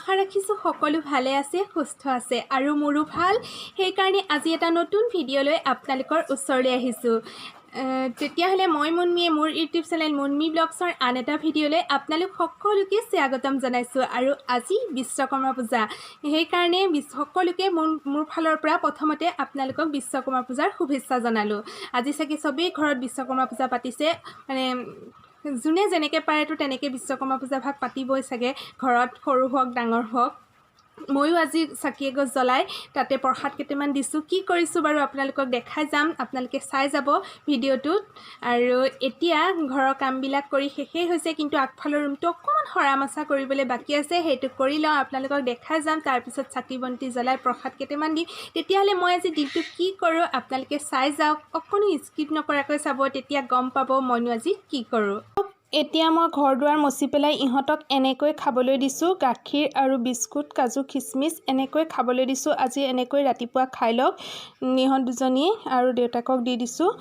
আশা ৰাখিছোঁ সকলো ভালে আছে, সুস্থ আছে আৰু মোৰো ভাল। সেইকাৰণে আজি এটা নতুন ভিডিঅ' লৈ আপোনালোকৰ ওচৰলৈ আহিছোঁ। তেতিয়াহ'লে মই মুনমিয়ে মোৰ ইউটিউব চেনেল মুনমি ব্লগছৰ আন এটা ভিডিঅ'লৈ আপোনালোক সকলোকে স্বাগতম জনাইছোঁ। আৰু আজি বিশ্বকৰ্মা পূজা, সেইকাৰণে সকলোকে মোৰ ফালৰ পৰা প্ৰথমতে আপোনালোকক বিশ্বকৰ্মা পূজাৰ শুভেচ্ছা জনালোঁ। আজি চাগে চবেই ঘৰত বিশ্বকৰ্মা পূজা পাতিছে, মানে যোনে যেনেকৈ পাৰেতো তেনেকৈ বিশ্বকৰ্মা পূজা ভাগ পাতিবই চাগে, ঘৰত সৰু হওক ডাঙৰ হওক। ময়ো আজি চাকি এগছ জ্বলাই তাতে প্ৰসাদ কেইটামান দিছোঁ। কি কৰিছোঁ বাৰু আপোনালোকক দেখাই যাম, আপোনালোকে চাই যাব ভিডিঅ'টোত। আৰু এতিয়া ঘৰৰ কামবিলাক কৰি শেষেই হৈছে, কিন্তু আগফালৰ ৰুমটো অকণমান সৰা মচা কৰিবলৈ বাকী আছে, সেইটো কৰি লওঁ, আপোনালোকক দেখাই যাম। তাৰপিছত চাকি বন্তি জ্বলাই প্ৰসাদ কেইটামান দিম। তেতিয়াহ'লে মই আজি দিনটো কি কৰোঁ আপোনালোকে চাই যাওক, অকণো স্কিপ নকৰাকৈ চাব, তেতিয়া গম পাব মইনো আজি কি কৰোঁ। এতিয়া মই ঘৰ দুৱাৰ মচি পেলাই ইহঁতক এনেকৈ খাবলৈ দিছোঁ, গাখীৰ আৰু বিস্কুট, কাজু খিচমিচ এনেকৈ খাবলৈ দিছোঁ। আজি এনেকৈ ৰাতিপুৱা খাই লওক ইহঁত দুজনীয়ে, আৰু দেউতাকক দি দিছোঁ।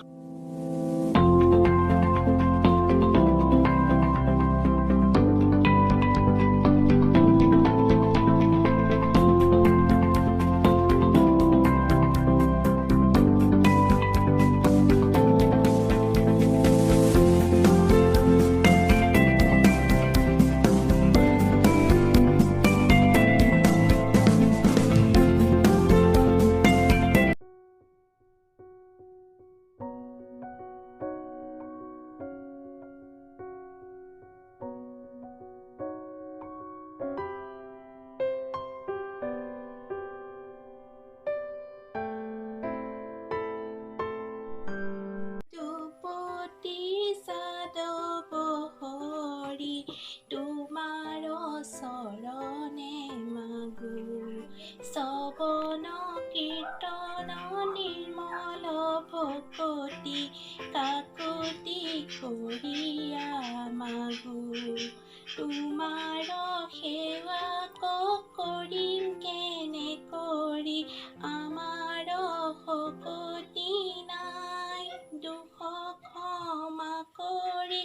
শ্ৰৱণ কীৰ্তন নিৰ্মল ভকতি কাকতি কৰিয়া মাগো। তোমাৰ সেৱা কৰিম কেনে কৰি, আমাৰ শকতি নাই। দুখ ক্ষমা কৰি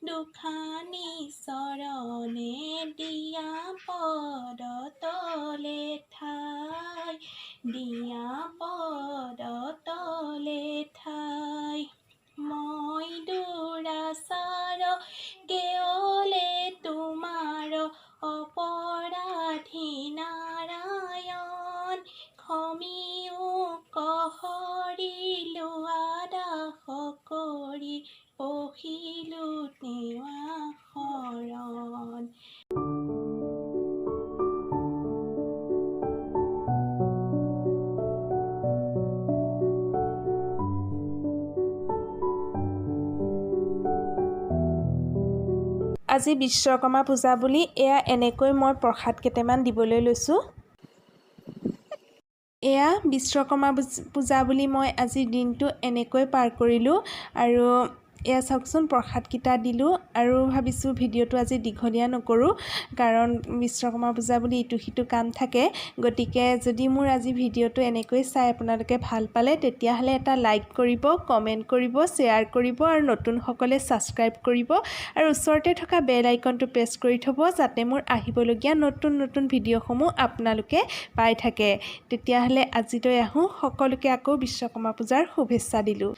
দুখানি চৰণে দিয়া পদ তলে ঠাই, দিয়া পদ তলে ঠাই। মই দুৰাচাৰ কেৱলে তোমাৰ অপৰাধী নাৰায়ণ, ক্ষমিও কহৰিলো দাস কৰি পশিলো তেৱা শৰণ। আজি বিশ্বকৰ্মা পূজা বুলি এয়া এনেকৈ মই প্ৰসাদ কেইটামান দিবলৈ লৈছোঁ। এয়া বিশ্বকৰ্মা পূজা বুলি মই আজিৰ দিনটো এনেকৈ পাৰ কৰিলোঁ। আৰু এয়া চাওকচোন প্ৰসাদকেইটা দিলোঁ। আৰু ভাবিছোঁ ভিডিঅ'টো আজি দীঘলীয়া নকৰোঁ, কাৰণ বিশ্বকৰ্মা পূজা বুলি ইটো সিটো কাম থাকে। গতিকে যদি মোৰ আজি ভিডিঅ'টো এনেকৈ চাই আপোনালোকে ভাল পালে তেতিয়াহ'লে এটা লাইক কৰিব, কমেণ্ট কৰিব, শ্বেয়াৰ কৰিব আৰু নতুনসকলে ছাবস্ক্ৰাইব কৰিব আৰু ওচৰতে থকা বেল আইকনটো প্ৰেছ কৰি থ'ব, যাতে মোৰ আহিবলগীয়া নতুন নতুন ভিডিঅ'সমূহ আপোনালোকে পাই থাকে। তেতিয়াহ'লে আজিলৈ আহোঁ, সকলোকে আকৌ বিশ্বকৰ্মা পূজাৰ শুভেচ্ছা দিলোঁ।